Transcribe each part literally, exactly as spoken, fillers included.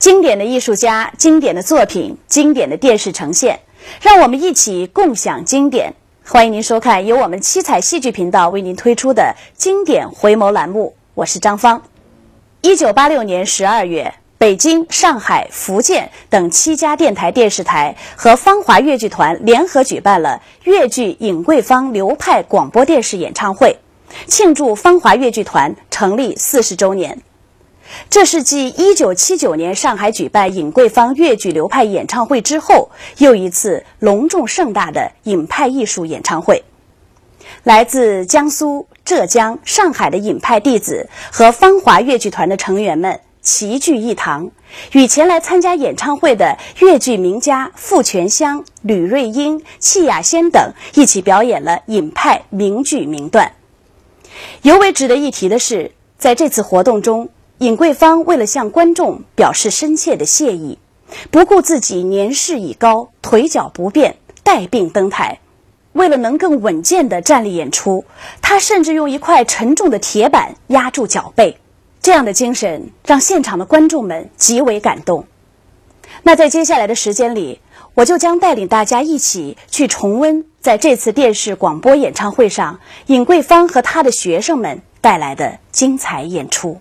经典的艺术家、经典的作品、经典的电视呈现，让我们一起共享经典。欢迎您收看由我们七彩戏剧频道为您推出的经典回眸栏目，我是张芳。一九八六年十二月，北京、上海、福建等七家电台电视台和芳华越剧团联合举办了越剧尹桂芳流派广播电视演唱会，庆祝芳华越剧团成立四十周年。这是继一九七九年上海举办尹桂芳越剧流派演唱会之后，又一次隆重盛大的尹派艺术演唱会。来自江苏、浙江、上海的尹派弟子和芳华越剧团的成员们齐聚一堂，与前来参加演唱会的越剧名家傅泉香、吕瑞英、戚雅仙等一起表演了尹派名剧名段。尤为值得一提的是，在这次活动中，尹桂芳为了向观众表示深切的谢意，不顾自己年事已高，腿脚不便，带病登台。为了能更稳健地站立演出，她甚至用一块沉重的铁板压住脚背。这样的精神让现场的观众们极为感动。那在接下来的时间里，我就将带领大家一起去重温在这次电视广播演唱会上尹桂芳和她的学生们带来的精彩演出。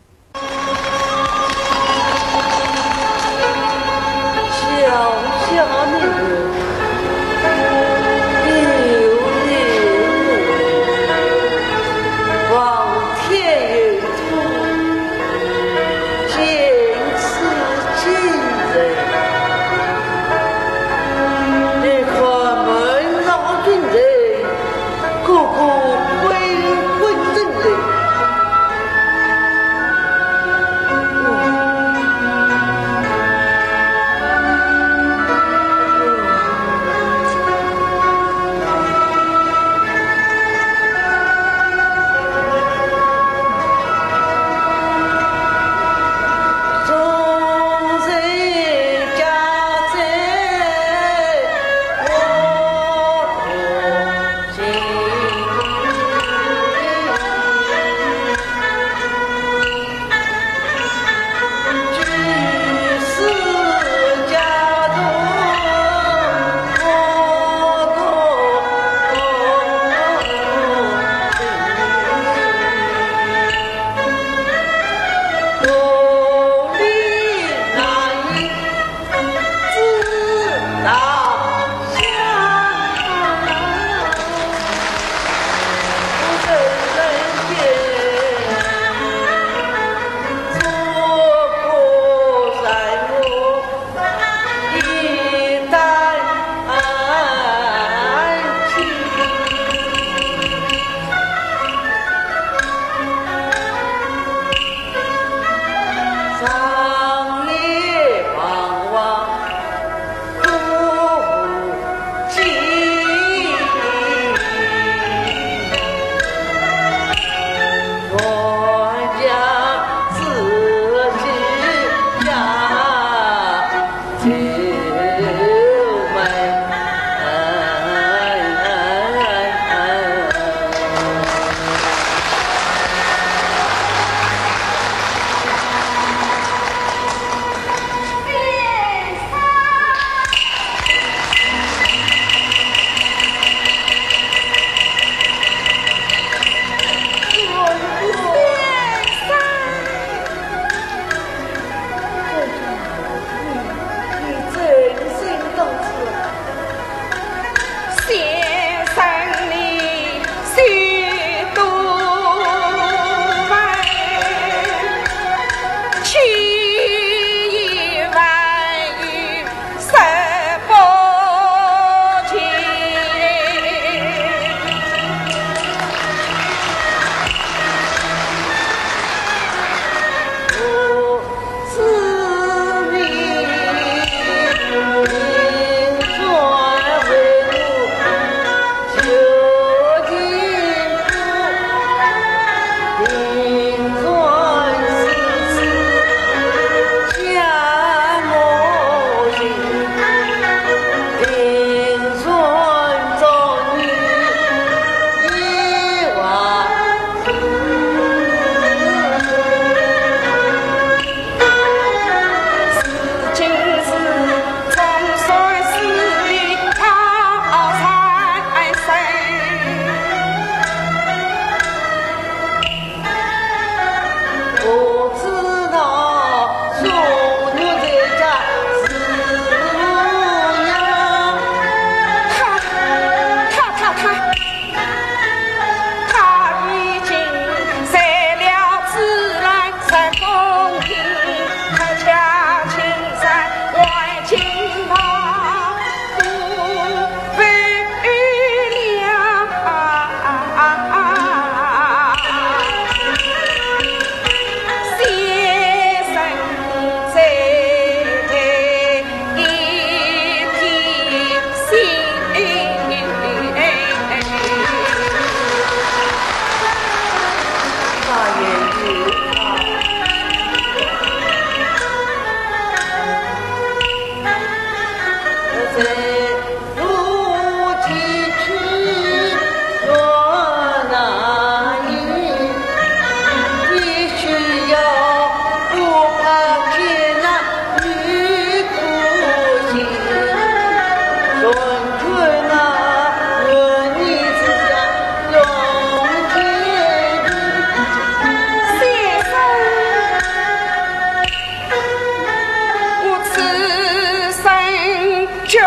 九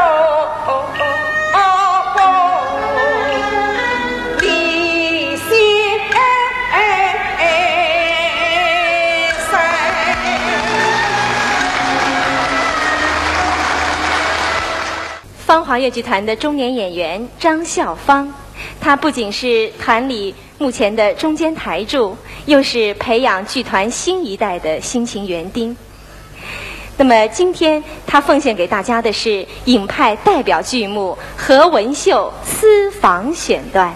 里先生。芳华越剧团的中年演员张孝芳，她不仅是团里目前的中坚台柱，又是培养剧团新一代的辛勤园丁。那么今天她奉献给大家的是尹派代表剧目《何文秀私访》选段。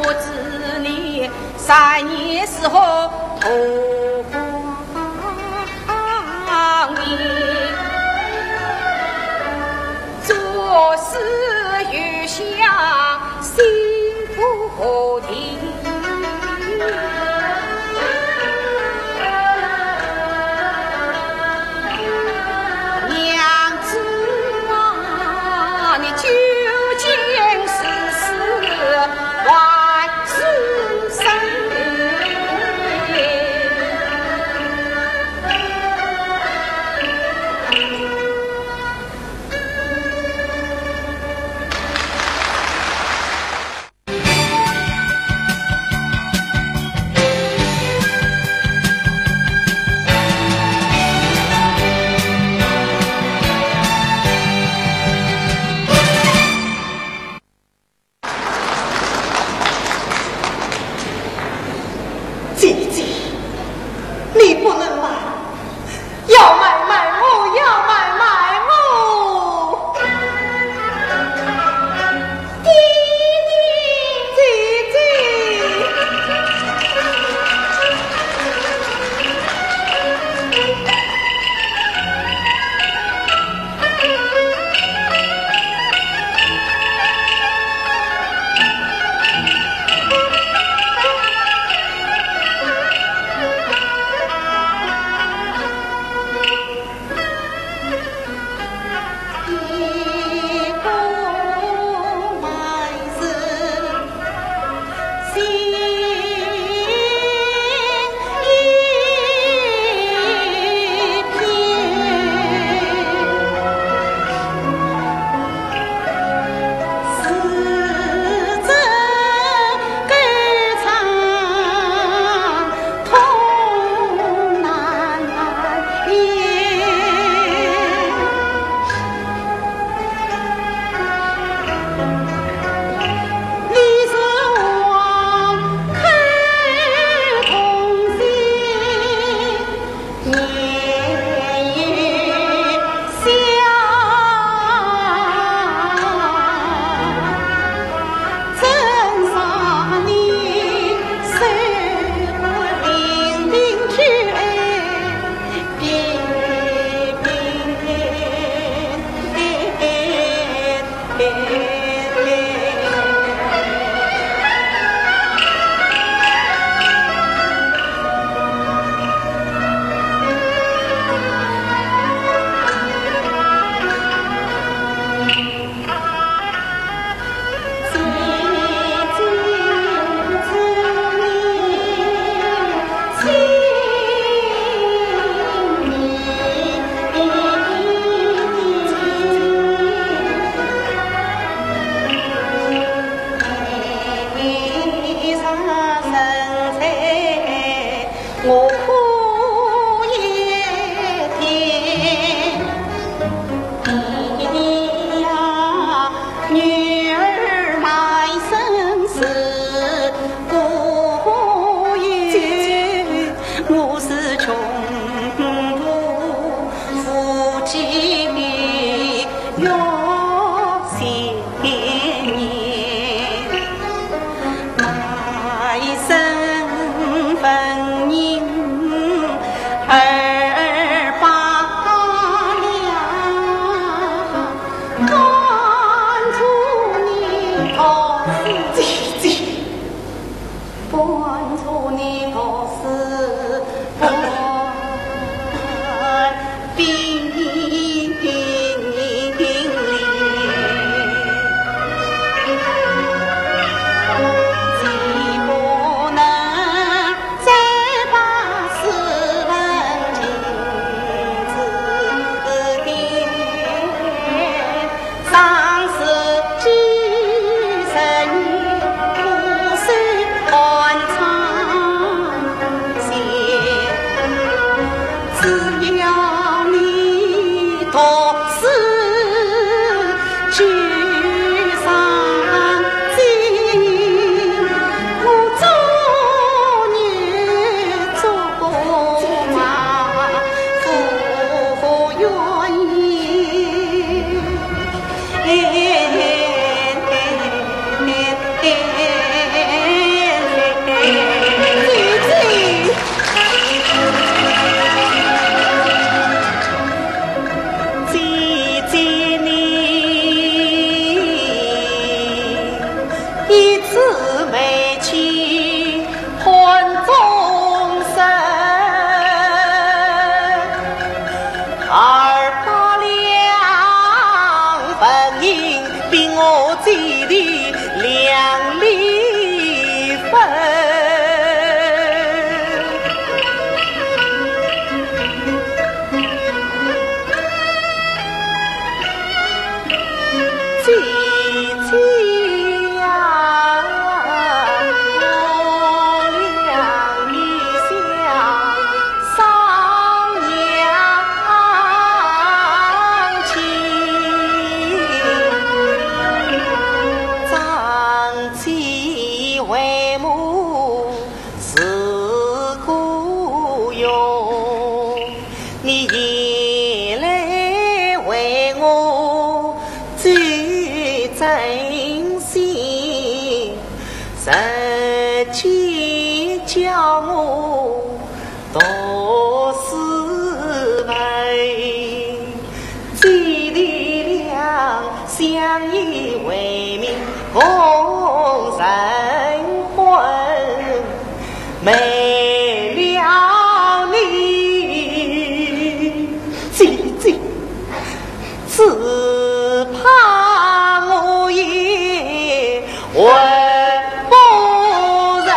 我知你三年是何同光阴，做事又想心不定。 娘子啊，你究竟是死还是生？ 姐姐，你不能卖，要卖卖我，要卖卖我。 姐姐。姊妹情换终身，二百两纹银比我姐的两里分。 姐姐呀，我两里香，商量情，张姐为母 是孤勇，你也来为我最真心，实际叫我读书为。 姐弟两相依为命共成婚，没了你，姐姐，只怕我也 混不成。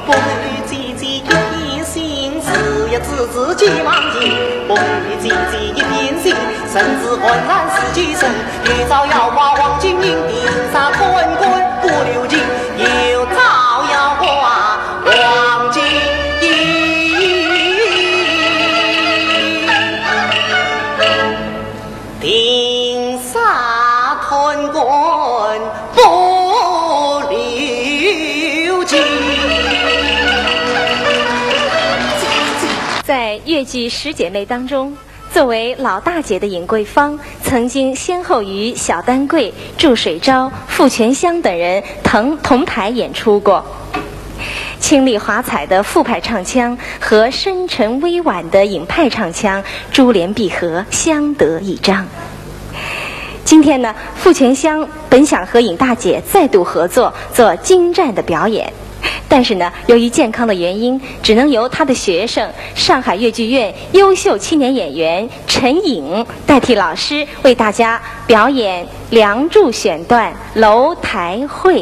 风雨姐姐一片心，日夜字字记忘情。风雨姐姐一片心，身子寒山四季深。有朝要挂黄金印，定杀贪官不留情。有朝要挂黄金印。定杀贪官不留情。在越剧十姐妹当中，作为老大姐的尹桂芳，曾经先后与小丹桂、祝水昭、傅泉香等人同，同台演出过。 清丽华彩的傅派唱腔和深沉委婉的尹派唱腔珠联璧合，相得益彰。今天呢，傅泉香本想和尹大姐再度合作，做精湛的表演，但是呢，由于健康的原因，只能由她的学生，上海越剧院优秀青年演员陈颖代替老师为大家表演《梁祝》选段《楼台会》。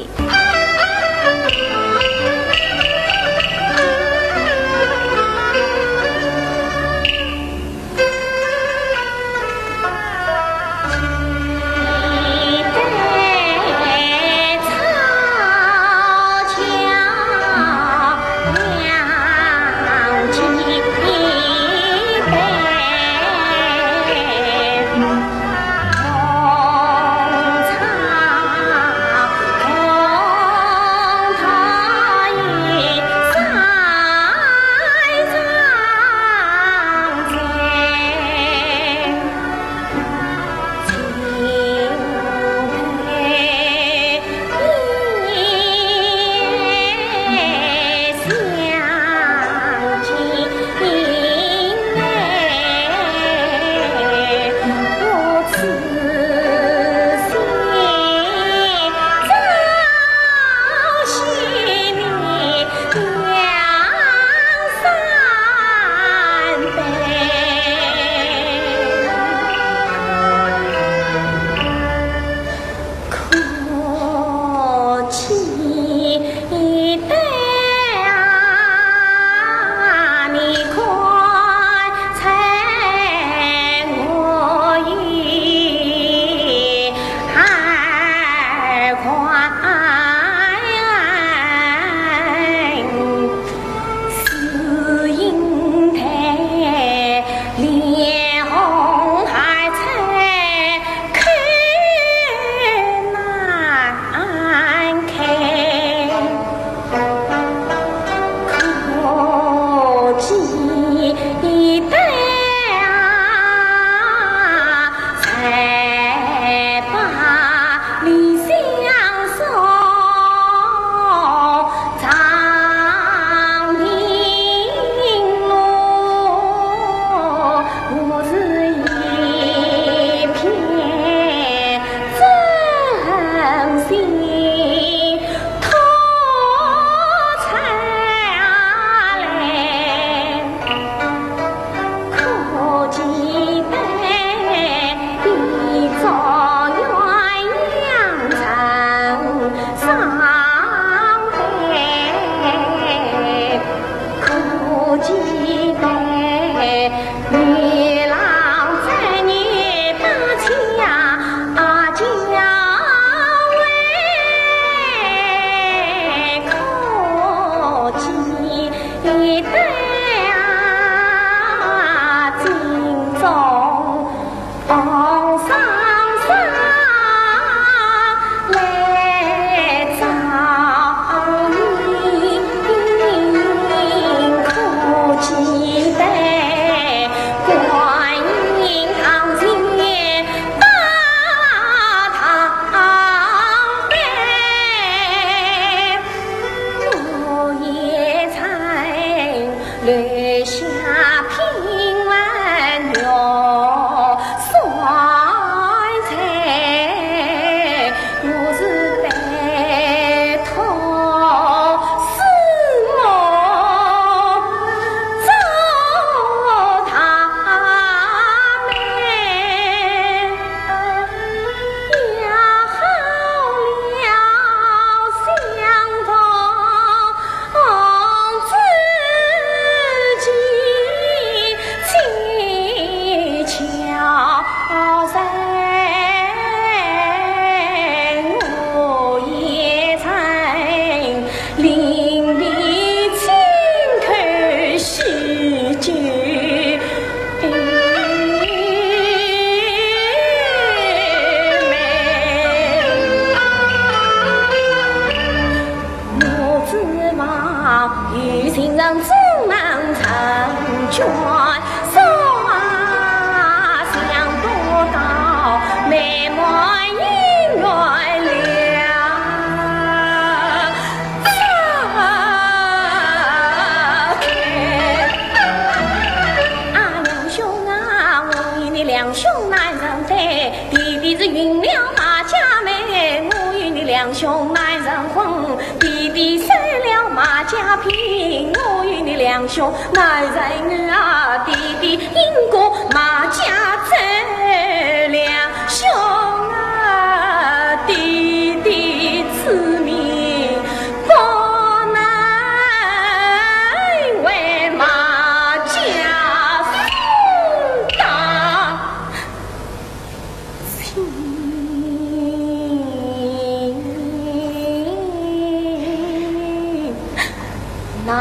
啊，梁兄啊，我与你梁兄难成对，弟弟是寻了马家妹，我与你梁兄难成婚。弟弟收了马家聘，我与你梁兄难成啊，弟弟因过马家走，梁兄啊，弟弟此命 不能为马家死当心难。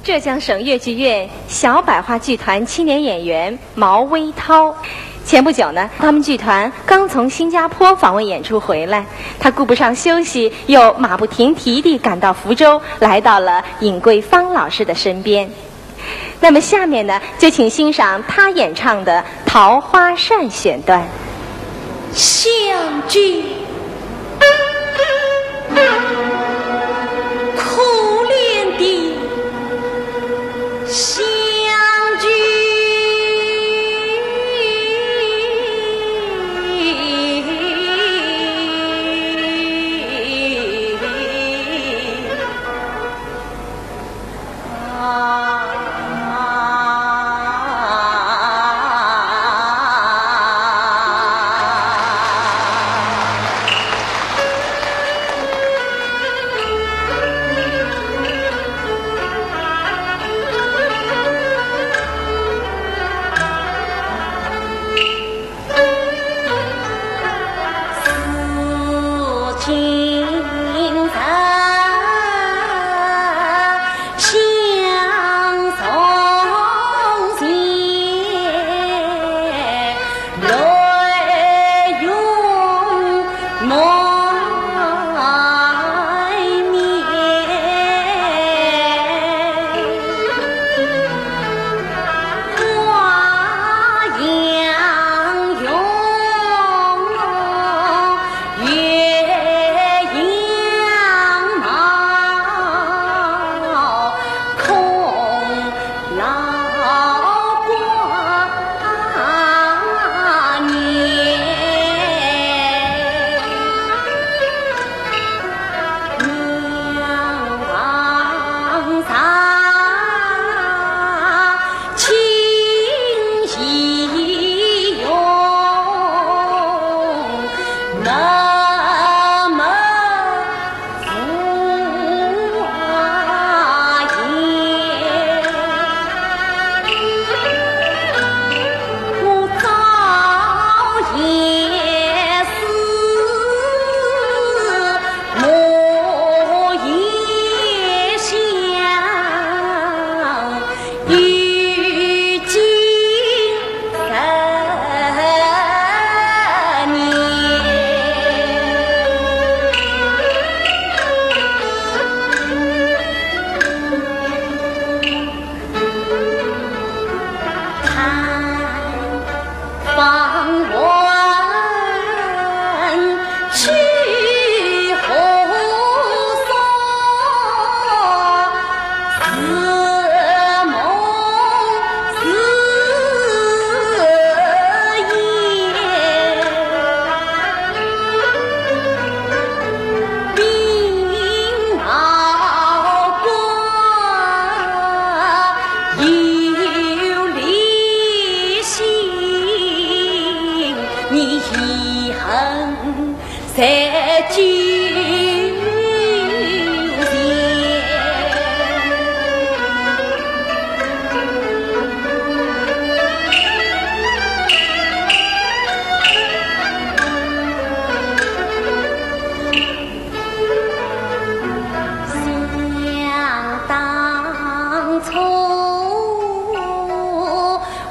浙江省越剧院小百花剧团青年演员毛微涛。前不久呢，他们剧团刚从新加坡访问演出回来，他顾不上休息，又马不停蹄地赶到福州，来到了尹桂芳老师的身边。那么下面呢，就请欣赏他演唱的《桃花扇》选段。相君，可怜的相君。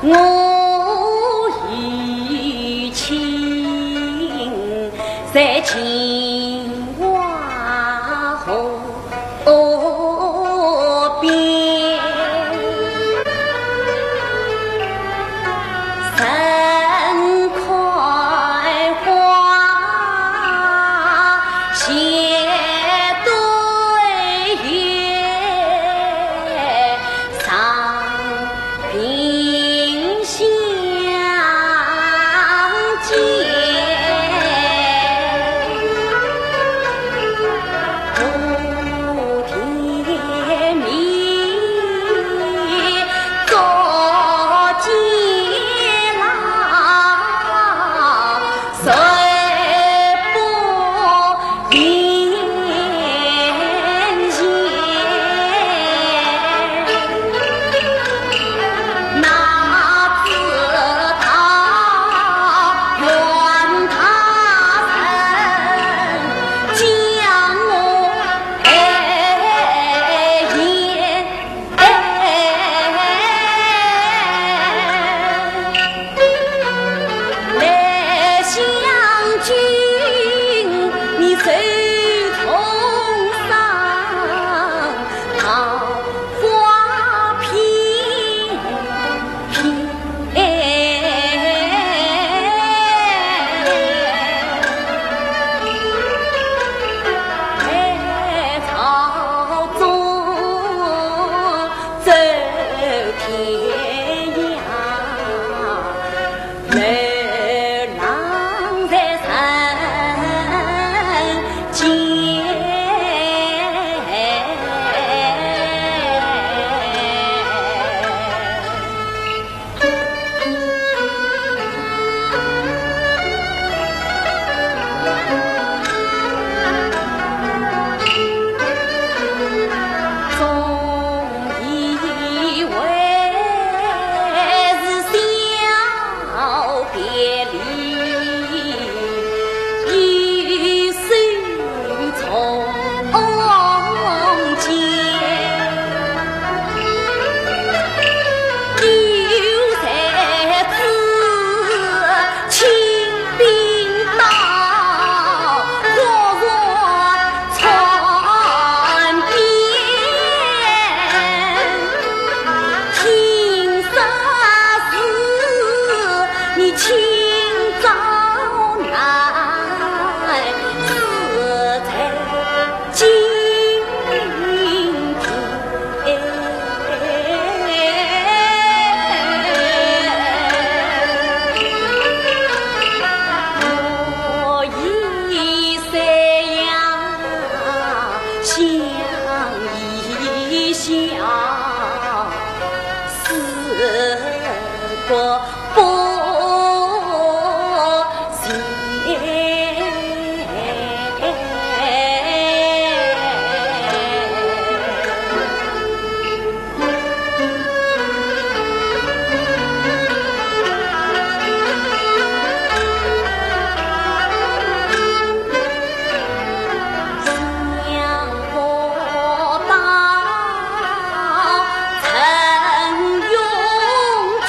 我有亲在秦淮河边，人看花谢对月。 长亭相见，不天明，昨见老。 谁不言闲？哪知道怨他人将我爱言。 来相见，你手中赏桃花片片。 走天涯，流浪在人间。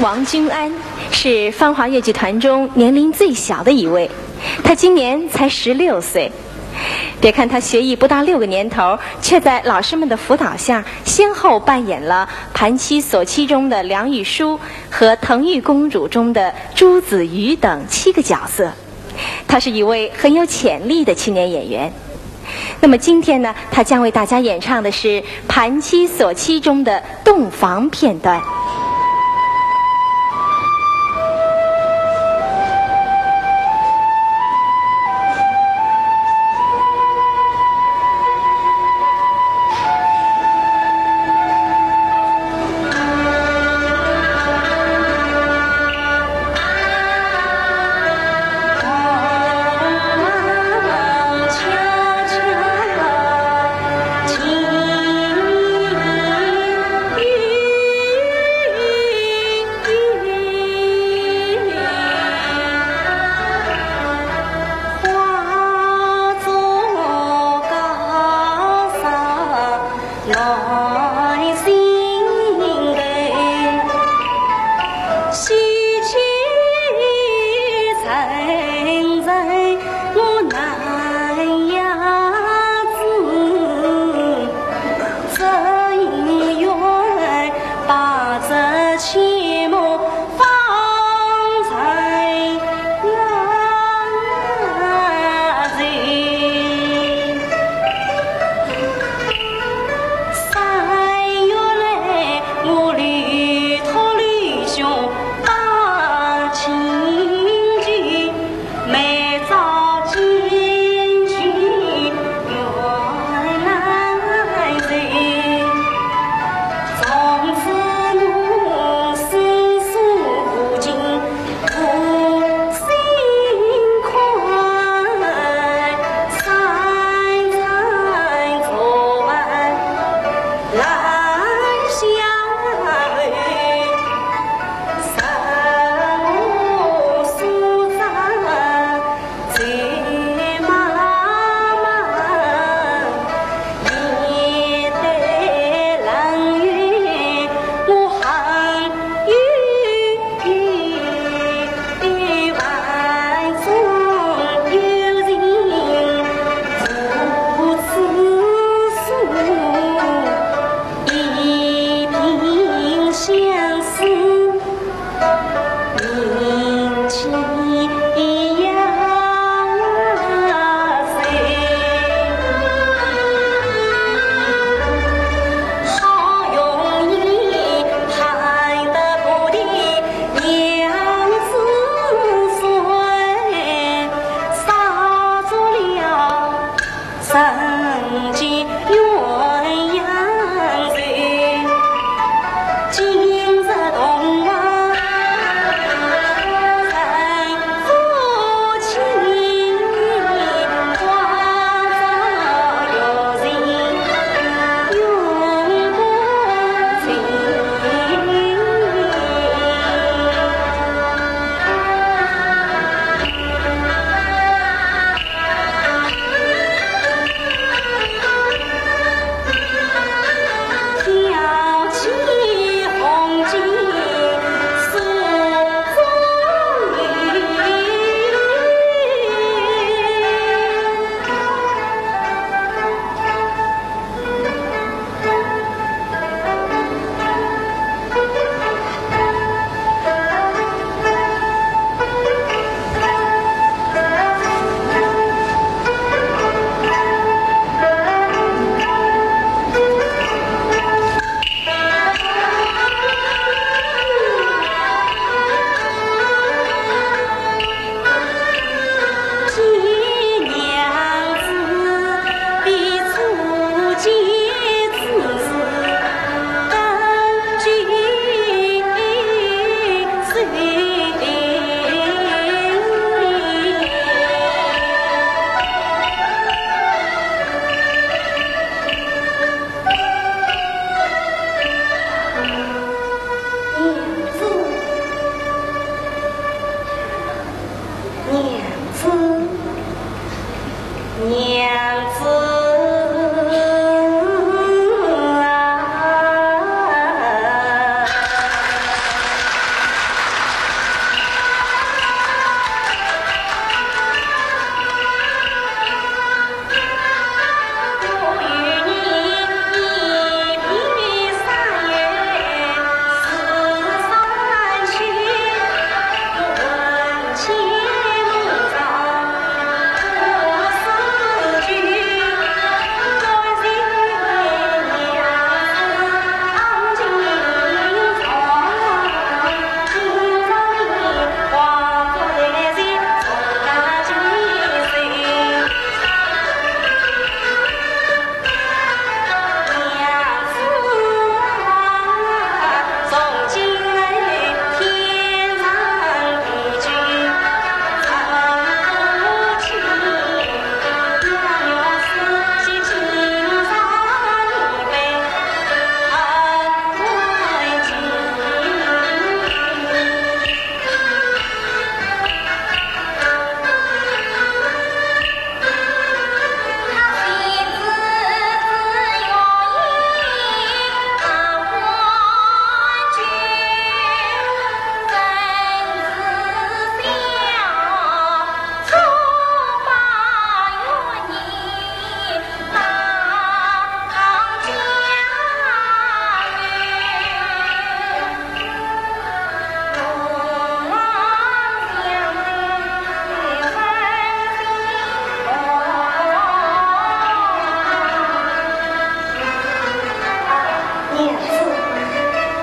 王君安是芳华越剧团中年龄最小的一位，他今年才十六岁。别看他学艺不到六个年头，却在老师们的辅导下，先后扮演了《盘妻索妻》中的梁玉书和《腾玉公主》中的朱子瑜等七个角色。他是一位很有潜力的青年演员。那么今天呢，他将为大家演唱的是《盘妻索妻》中的洞房片段。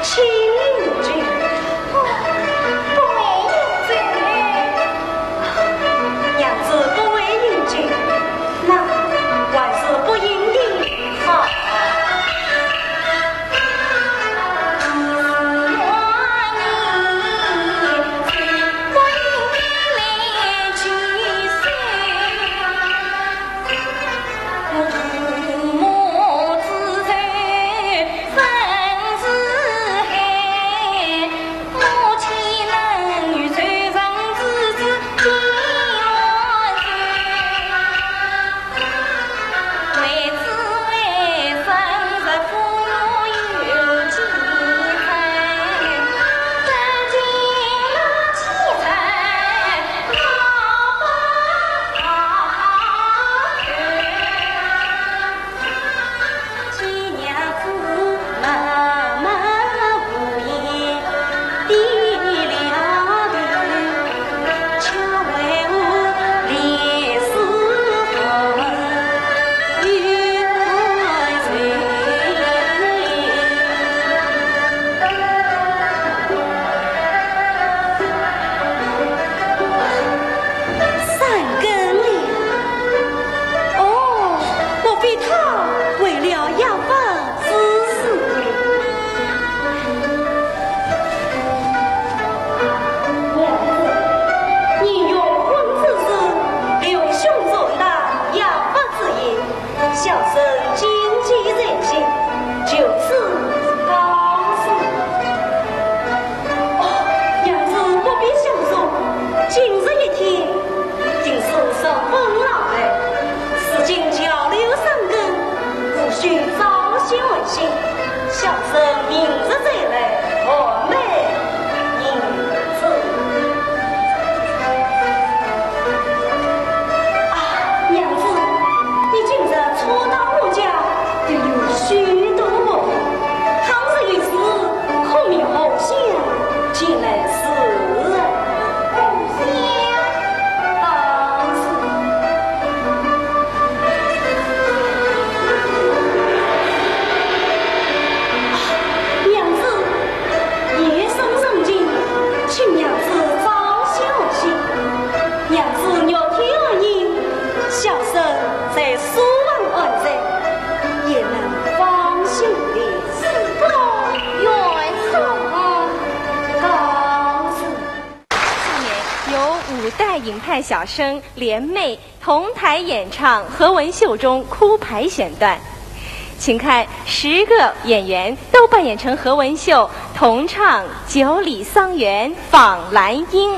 请饮酒。哦，不会饮酒。娘子不会饮酒，那还是不饮的好。 三更了。哦，莫非他回了雅房之事？娘子，你欲婚之时，刘兄重担雅房之业， 小生谨记在心，就此告辞。哦，娘子不必相送，今日一天定是十分劳累，如今桥柳三更，务须早些安歇。小生明日再来，完备行程。 啊，娘子，你今日初到我家，定有许多不便，倘若有事，可命荷香前来侍候。荷香？啊，是。啊，娘子，夜深人静，请娘子早些安歇。 娘子若天安宁，小生在书房安睡，也能放心的。是个元首。告辞。下面由五代尹派小生联袂同台演唱何文秀中哭牌选段。 请看十个演员都扮演成何文秀，同唱《九里桑园》《访兰英》。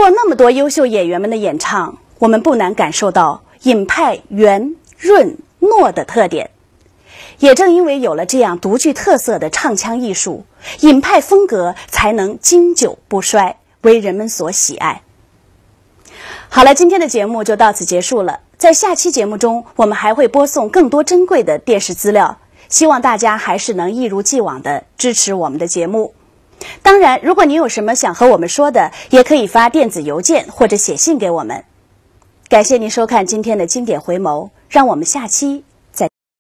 过那么多优秀演员们的演唱，我们不难感受到尹派圆、润、糯的特点。也正因为有了这样独具特色的唱腔艺术，尹派风格才能经久不衰，为人们所喜爱。好了，今天的节目就到此结束了。在下期节目中，我们还会播送更多珍贵的电视资料，希望大家还是能一如既往的支持我们的节目。当然，如果您有什么想和我们说的，也可以发电子邮件或者写信给我们。感谢您收看今天的经典回眸，让我们下期